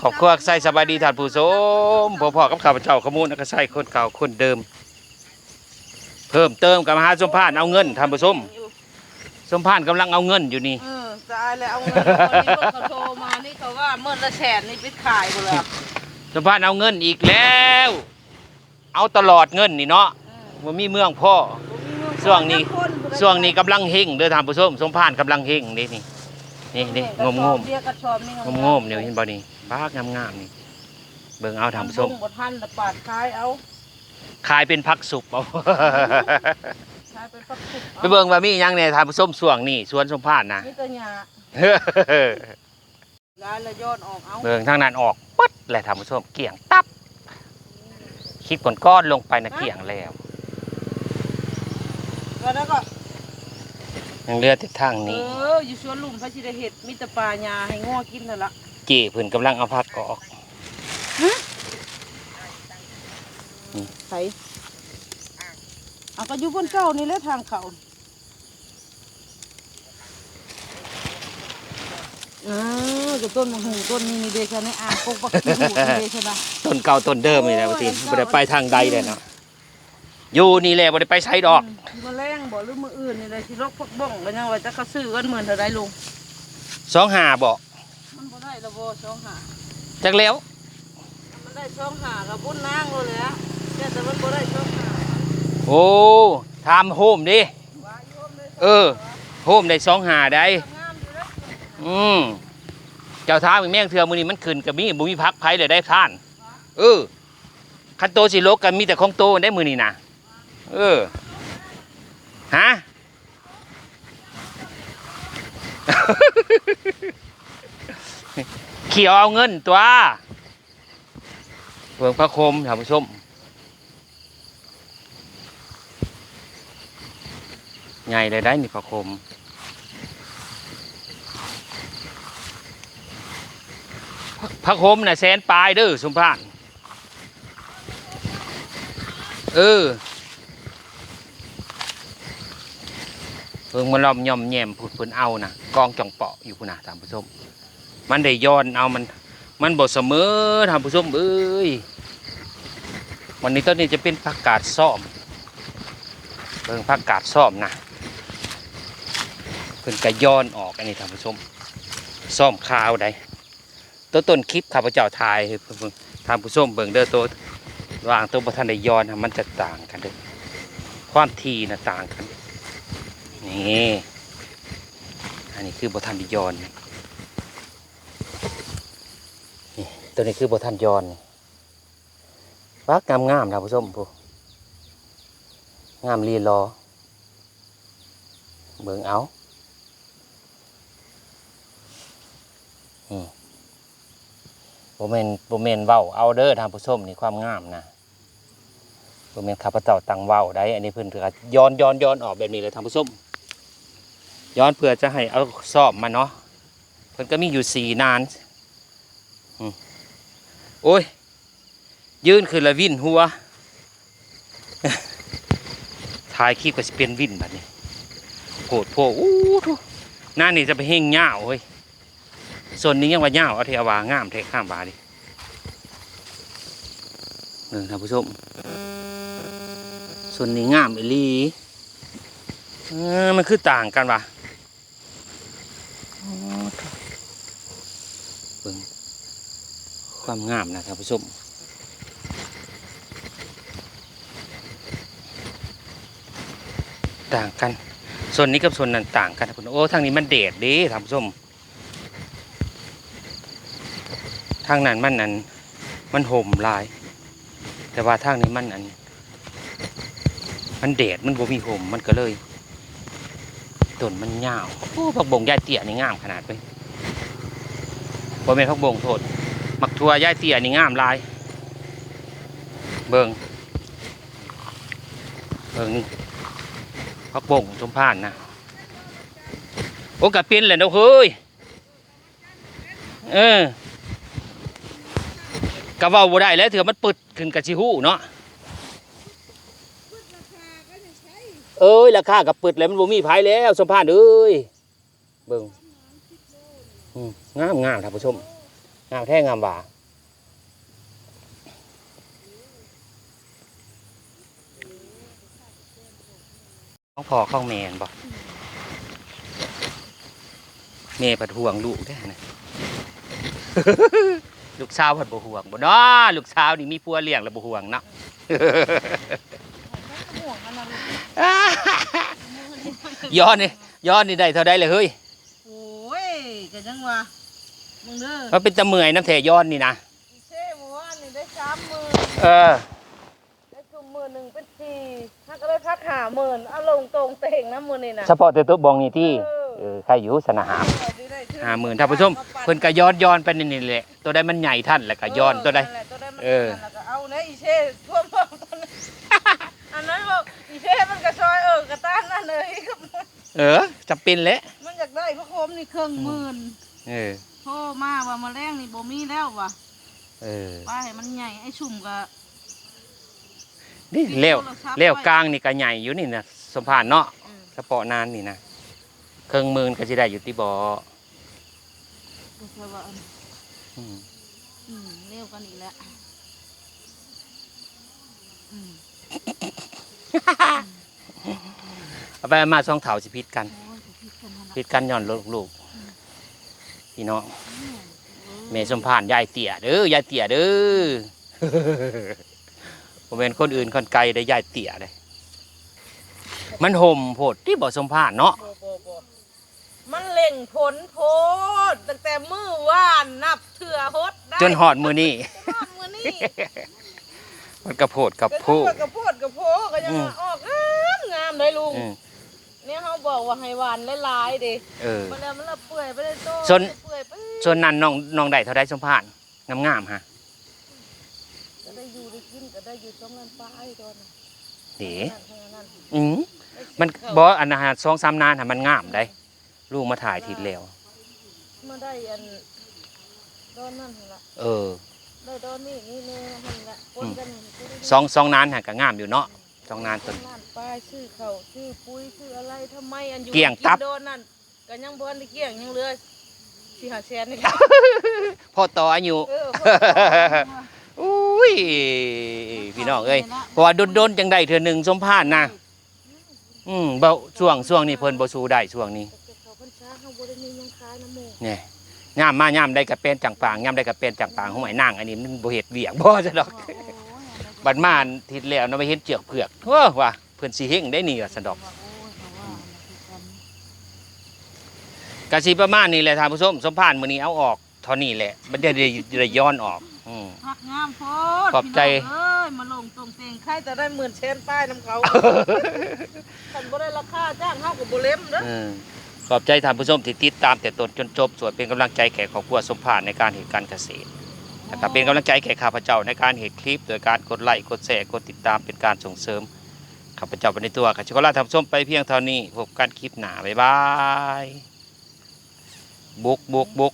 ຄອບຄົວໄຊ ສະບາຍດີທ່ານຜູ້ຊົມ, ພໍ້ໆກັບຂ້າພະເຈົ້າ ຂະມູນ ອັກກະໄຊ ຄົນເກົ່າຄົນເດີມ. ເພີ່ມເຕີມກັບມາຫາສົມພານເອົາເງິນ ທ່ານຜູ້ຊົມ. ສົມພານກຳລັງເອົາເງິນຢູ່ນີ້. ເອີ ຕາຍແລ້ວ ເອົາເງິນ ເຂົາໂທມານີ້ ເຂົາວ່າມື້ລະແສນນີ້ໄປຂາຍບໍ່ລະ. ສົມພານເອົາເງິນອີກແລ້ວ. ເອົາຕະຫຼອດເງິນນີ້ເນາະ. ເອີ ບໍ່ມີເມືອງພໍ. ບໍ່ມີເມືອງພໍ ຊ່ວງນີ້ ຈັກຄົນ ຊ່ວງນີ້ກຳລັງເຮັງເດີທ່ານຜູ້ຊົມ, ສົມພານກຳລັງເຮັງເດ້ນີ້. ນີ້ ນີ້ ເອີ ງົມໆ ກະສອບເບຍກະສອບນີ້ ງົມໆນີ້ ເຫັນບໍ່ນີ້? ປາກງາມໆນີ້. ເບິ່ງເອົາທ່ານຜູ້ຊົມ. ບໍ່ທັນລະປາດຂາຍເອົາ. ຂາຍເປັນຜັກສຸບເອົາ. ຂາຍເປັນຜັກສຸບເອົາ. ໄປເບິ່ງວ່າມີຫຍັງແດ່ທ່ານຜູ້ຊົມ ຊ່ວງນີ້ສວນສົມພານນະ. ມີແຕ່ຫຍ້າ. ຫຼາຍລະຍ້ອນອອກເອົາ. ເບິ່ງທາງນັ້ນອອກເບິດແລ້ວທ່ານຜູ້ຊົມ, ກ້ຽງຕັບ. ຄລິບກ່ອນໆລົງໄປນະ ຮະ ກ້ຽງແລ້ວ. ວ່າແລ້ວກໍ ຍັງເຫຼືອແຕ່ທາງນີ້. ເອີ ຢູ່ສວນລຸ່ມໃຜຊິໄດ້ເຮັດ, ມີແຕ່ປ່າຫຍ້າໃຫ້ງົວກິນຫັ້ນລະ. ເຈ້ເພິ່ນກຳລັງເອົາຜັກອອກ. ຫຶ? ໃສ? ເອົາ ກໍຢູ່ບ່ອນເກົ່ານີ້ແຫຼະ ທາງເຂົ້າ. ເອີ ກໍຕົ້ນໝາກຫຸ່ງຕົ້ນນີ້ນີ້ເດຊະ ໃນອ່າງກົກບັກຂີ້ຫູດນີ້ເດຊະນະ. ຕົ້ນເກົ່າຕົ້ນເດີມນີ້ແຫຼະ ໂອ້ຍ ວ່າຕິ ບໍ່ໄດ້ໄປທາງໃດແລ້ວເນາະ. ຢູ່ນີ້ແຫຼະ ບໍ່ໄດ້ໄປໃສດອກ. ອືມ ຊິມາແລງບໍ່ ຫຼືມື້ອື່ນນີ້ແຫຼະ ຊິລົກຜັກບົ້ງ ກໍຍັງວ່າຈັກເຂົາຊື້ກັນໝື່ນເທົ່າໃດລຸງ? ສອງຫ້າບໍ່? ມັນບໍ່ໄດ້ລະບໍ່ ສອງຫ້າ. ຈັກແລ້ວ. ມັນໄດ້ສອງຫ້າກໍບຸນນາງໂລດແຫຼະ, ແຕ່ ແຕ່ມັນບໍ່ໄດ້ສອງຫ້າ. ໂອ້ ຖາມໂຮມເດ້. ວ່າຢູ່ໂຮມໄດ້ ເອີ ສອງຫ້າ ໂຮມໄດ້ສອງຫ້າໄດ໋. ງາມຢູ່ເດ້. ອືມ ເຈົ້າຖາມອີກແມ່ງເທື່ອ ມື້ນີ້ມັນຂຶ້ນກໍມີ ບໍ່ມີຜັກໃຜເລີຍໄດ໋ທ່ານ. ເອີ ຄັນໂຕຊິລົກກໍມີແຕ່ຂອງໂຕໄດ໋ມື້ນີ້ນະ. ເອີ ຮະ? ຂຽວເອົາເງິນຕົວະ. ເບິ່ງຜັກໂຂມທ່ານຜູ້ຊົມ, ໃຫຍ່ເລີຍໄດ໋ນີ້ຜັກໂຂມ. ຜັກ ຜັກໂຂມນະແສນປາຍເດີສົມພານ. ເອີ ເບິ່ງມາລອມຍ່ອມແຍມພຸ້ນ ເພິ່ນເອົານະ ກອງຈ່ອງເປາະຢູ່ພຸ້ນນະທ່ານຜູ້ຊົມ. ມັນໄດ້ຍ້ອນເອົາ ມັນ ມັນບໍ່ສະເໝີທ່ານຜູ້ຊົມເອີຍ. ວັນນີ້ ຕອນນີ້ຈະເປັນຜັກກາດຊ້ອມ, ເບິ່ງຜັກກາດຊ້ອມນະ ເພິ່ນກະຍ້ອນອອກ. ອັນນີ້ທ່ານຜູ້ຊົມ ຊ້ອມຄາວໃດ໋. ໂຕຕົ້ນຄລິບຂ້າພະເຈົ້າຖ່າຍໃຫ້ເພິ່ນ ທ່ານຜູ້ຊົມເບິ່ງເດີ, ໂຕວ່າງໂຕບໍ່ທັນໄດ້ຍ້ອນ ມັນຈະຕ່າງກັນເດີ, ຄວາມຖີ່ນະຕ່າງກັນ. ນີ້ ອັນນີ້ຄືບໍ່ທັນໄດ້ຍ້ອນ, ນີ້ ໂຕນີ້ຄືບໍ່ທັນຍ້ອນ. ປັກງາມໆ ທ່ານຜູ້ຊົມ ຜູ້ ງາມລີລໍ. ເບິ່ງເອົາ ອືມ ບໍ່ແມ່ນ ບໍ່ແມ່ນເວົ້າເອົາເດີທ່ານຜູ້ຊົມ, ນີ້ຄວາມງາມນະ ບໍ່ແມ່ນຂ້າພະເຈົ້າຕັ້ງເວົ້າໄດ໋. ອັນນີ້ເພິ່ນກໍຍ້ອນ ຍ້ອນ ຍ້ອນອອກແບບນີ້ແຫຼະທ່ານຜູ້ຊົມ, ຍ້ອນເພື່ອຈະໃຫ້ເອົາຊ້ອມມາເນາະ. ເພິ່ນກໍມີຢູ່ສີ່ນານ ອືມ ໂອ້ຍ ຢືນຂຶ້ນລະວິນຫົວ. ຖ່າຍຄລິບກໍຊິເປັນວິນບັດນີ້ ໂພດໂພ. ອູ້ທຸ ນານີ້ຈະໄປເຮັງຍາວເຮີ້ຍ. ສົ້ນນີ້ຍັງວ່າຍາວ ເອົາແທ້ວ່າ ງາມແທ້ ງາມວ່າເດ. ເບິ່ງທ່ານຜູ້ຊົມ ສົ້ນນີ້ງາມອີ່ຫຼີ. ເອີ ມັນຄືຕ່າງກັນວ່າ. ອໍ ເບິ່ງຄວາມງາມນະທ່ານຜູ້ຊົມ, ຕ່າງກັນ, ສົ້ນນີ້ກັບສົ້ນນັ້ນຕ່າງກັນ. ໂອ້ ທາງນີ້ມັນແດດເດ້ທ່ານຜູ້ຊົມ, ທາງນັ້ນມັນ ອັນ ມັນຮົ່ມຫຼາຍ, ແຕ່ວ່າທາງນີ້ມັນ ອັນ ມັນແດດ ມັນບໍ່ມີຮົ່ມ ມັນກໍເລີຍ ຕົ້ນມັນຍາວ. ໂອ້ ຜັກບົ້ງຍາຍເຕ້ຍນີ້ງາມຂະໜາດເວີຍ, ບໍ່ແມ່ນຜັກບົ້ງ ໂທດ ໝາກຖົ່ວຍາຍເຕ້ຍນີ້ງາມຫຼາຍ. ເບິ່ງ ເບິ່ງນີ້ ຜັກບົ້ງສົມພານນະ. ໂອ້ ກະເປັນແຫຼະເນາະເຮີ້ຍ. ເອີ ກະເວົ້າບໍ່ໄດ້ແຫຼະ, ເທື່ອມັນປຶດຂຶ້ນກະຊິຮູ້ເນາະ. ເອີຍ ລາຄາກະປຶດແລ້ວ, ມັນບໍ່ມີໃຜແລ້ວ ສົມພານເອີຍ. ເບິ່ງ ອືມ ງາມໆ ທ່ານຜູ້ຊົມ, ງາມແທ້ງາມຫວາ. ຂອງພໍ່ຂອງແມ່ຫັ້ນບໍ? ແມ່ພັດຫ່ວງລູກເດ້ຫັ້ນນະ. ລູກສາວພັດບໍ່ຫ່ວງບໍເນາະ? ລູກສາວນີ້ມີຜົວລ້ຽງແລ້ວບໍ່ຫ່ວງເນາະ. ຍ້ອນນີ້ ຍ້ອນນີ້ໄດ້ເທົ່າໃດລະເຮີ້ຍ? ໂອ້ຍ ກໍຍັງວ່າ ເບິ່ງເດີ ມັນເປັນຕາເມື່ອຍນຳແທ້ຍ້ອນນີ້ນະ. ອີເຊ ມື້ວານນີ້ໄດ້ສາມໝື່ນ ເອີ ໄດ້ຊຸມມື້ໜຶ່ງເປັນສີ່ ຫາກໍໄດ້ພັກຫ້າໝື່ນ ເອົາລົງໂຕ່ງເຕ່ງນຳມື້ນີ້ນະ. ສະເພາະແຕ່ໂຕະບ່ອງນີ້ຕິ? ເອີ ເອີ ໃຄຢູ່ຊະນະຫາມ ຫ້າໝື່ນ. ທ່ານຜູ້ຊົມ ເພິ່ນກໍຍ້ອນ ຍ້ອນໄປນີ້ແຫຼະ ໂຕໃດມັນໃຫຍ່ທັນແລ້ວກໍຍ້ອນ ເອີ ໂຕໃດ ນັ້ນແຫຼະ ໂຕໃດມັນ ເອີ ທັນແລ້ວກໍເອົາແຫຼະ ອີເຊ ພວກ ອັນນັ້ນບອກ ອີເຊ ມັນກໍຊ່ອຍ ເອີ ກໍຕາມນັ້ນເລີຍ. ເອີ ຈຳເປັນແຫຼະ ມັນຢາກໄດ້ຜ້າຫົ່ມນີ້ເຄິ່ງໝື່ນ ເອີ ໂທມາວ່າມື້ແລງນີ້ບໍ່ມີແລ້ວວ່າ ເອີ ວ່າໃຫ້ມັນໃຫຍ່ ໄອ້ຊຸ່ມກໍ ນີ້ແລ້ວ ແລ້ວກາງນີ້ກໍໃຫຍ່ຢູ່ນີ້ນະ ສົມພານເນາະ ເອີ ສະເພາະນານນີ້ນະ ເຄິ່ງໝື່ນກໍຊິໄດ້ຢູ່ຕິບໍ? ບໍ່ໃຊ່ວ່າອັນ ອືມ ອືມ ແນວກັນອີກແລ້ວ ອືມ ເອົາໄປເອົາມາສອງເຖົ້າຊິຜິດກັນ ໂອ້ຍ ຊິຜິດກັນຫັ້ນນະ ຜິດກັນຍ້ອນລູກໆ ອືມ ພີ່ນ້ອງ ອືມ ແມ່ສົມພານ ຍາຍເຕ້ຍເດີ ຍາຍເຕ້ຍເດີ ບໍ່ແມ່ນຄົນອື່ນຄົນໄກເດ້ ຍາຍເຕ້ຍເດ້. ມັນຫົ່ມໂພດຕິບໍ່ສົມພານເນາະ? ບໍ່ ບໍ່ ບໍ່ ມັນເລັ່ງຝົນໂພດ ຕັ້ງແຕ່ມື້ວານນັບເທື່ອຫົດໄດ້ ຈົນຮອດມື້ນີ້ ຈົນຮອດມື້ນີ້ ມັນກະໂພດກະໂພ ມັນກະໂພດກະໂພ ກໍຍັງ ອືມ ວ່າອອກງາມໆ ໄດ໋ລຸງ ອືມ ແນວເຮົາບອກວ່າໃຫ້ຫວ່ານຫຼາຍໆ ເດ້ ເອີ ບັດແລ້ວມັນລະເປື່ອຍໄປເລີຍ ໂຕ ສ່ວນ ເປື່ອຍໄປ ສ່ວນນັ້ນນ້ອງ ນ້ອງໄດ້ເທົ່າໃດສົມພານ? ງາມໆ ຫະ ກໍໄດ້ຢູ່ໄດ້ກິນ ກໍໄດ້ຢູ່ສອງລ້ານປາຍຕອນນັ້ນ ເດ້ ນັ້ນ ນັ້ນ ອືມ ມັນ ໄດ້ເຂົ້າ ບໍ່ ອັນນັ້ນຫະ ສອງສາມນານຫະ ມັນງາມໄດ໋ ລູກມາຖ່າຍທິດແລ້ວ ມາໄດ້ອັນ ດອນນັ້ນຫັ້ນລະ ເອີ ໄດ້ດອນນີ້ ນີ້ແນ່ຫັ້ນລະ ປົນກັນ ອືມ ສອງ ສອງນານຫັ້ນກໍງາມຢູ່ເນາະ ສອງນານຕົ້ນ ສອງລ້ານປາຍ ຊື້ເຂົ້າ ຊື້ປຸ໋ຍ ຊື້ອະໄລ ທຳໄມ ອັນຢູ່ ກ້ຽງຕັບ ກິນດອນນັ້ນ ກໍຍັງບໍ່ທັນໄດ້ກ້ຽງ ຍັງເຫຼືອສີ່ຫ້າແສນນີ້ ພໍຕໍ່ອາຍຸ ເອີ ພໍຕໍ່ອາຍຸ ໂອ້ຍ ພີ່ນ້ອງເອີຍ ເພາະວ່າດົນໆ ຈັ່ງໄດ້ເທື່ອໜຶ່ງ ສົມພານນະ ອືມ ອືມ ບໍ່ ຊ່ວງ ຊ່ວງນີ້ເພິ່ນບໍ່ສູ້ໄດ້ ຊ່ວງນີ້ ແຕ່ເຂົ້າພັນສາເຮົາບໍ່ໄດ້ມີຫຍັງຂາຍນຳໝູ່ ແນ່ ຍາມມາຍາມໃດກໍແປນຈັງປາງ ຍາມໃດກໍແປນຈັງປາງ ຫ້ວຍ ນາງອັນນີ້ມັນບໍ່ເຮັດວຽກບໍ່ ຊັ້ນດອກ ໂອ້ຍ ບັດມາທິດແລ້ວນະ ໄປເຫັນເຈືອກເຜືອກ ເອີ ວ່າ ເພິ່ນຊິເຮັງໄດ້ນີ້ວ່າຊັ້ນດອກ ໂອ້ຍ ກໍວ່າ ອືມ ກໍຊິປະມານນີ້ແຫຼະທ່ານຜູ້ຊົມ ສົມພານມື້ນີ້ເອົາອອກເທົ່ານີ້ແຫຼະ ມັນຈະໄດ້ ໄດ້ຍ້ອນອອກ ອືມ ພັກງາມໂພດ ຂອບໃຈ ພີ່ນ້ອງເອີຍ ມາລົງຕົງເຕັງ ໃຄຈະໄດ້ໝື່ນແສນປາຍນຳເຂົາ ຄັນບໍ່ໄດ້ລາຄາຈ້າງເຮົາກໍບໍ່ເລັມເດີ ເອີ ຂອບໃຈທ່ານຜູ້ຊົມທີ່ຕິດຕາມແຕ່ຕົ້ນຈົນຈົບ ຊ່ວຍເປັນກຳລັງໃຈແກ່ຄອບຄົວສົມພານໃນການເຮັດການກະເສດ ແລ້ວກໍເປັນກຳລັງໃຈແກ່ຂ້າພະເຈົ້າໃນການເຮັດຄລິບ ໂດຍການກົດໄລ້ ກົດແຊ ກົດຕິດຕາມ ເປັນການສົ່ງເສີມ ຂ້າພະເຈົ້າໄປໃນຕົວ ກໍຊິຂໍລາທ່ານຜູ້ຊົມໄປພຽງເທົ່ານີ້ ພົບກັນຄລິບໜ້າ ບາຍບາຍ ບຸກ ບຸກ ບຸກ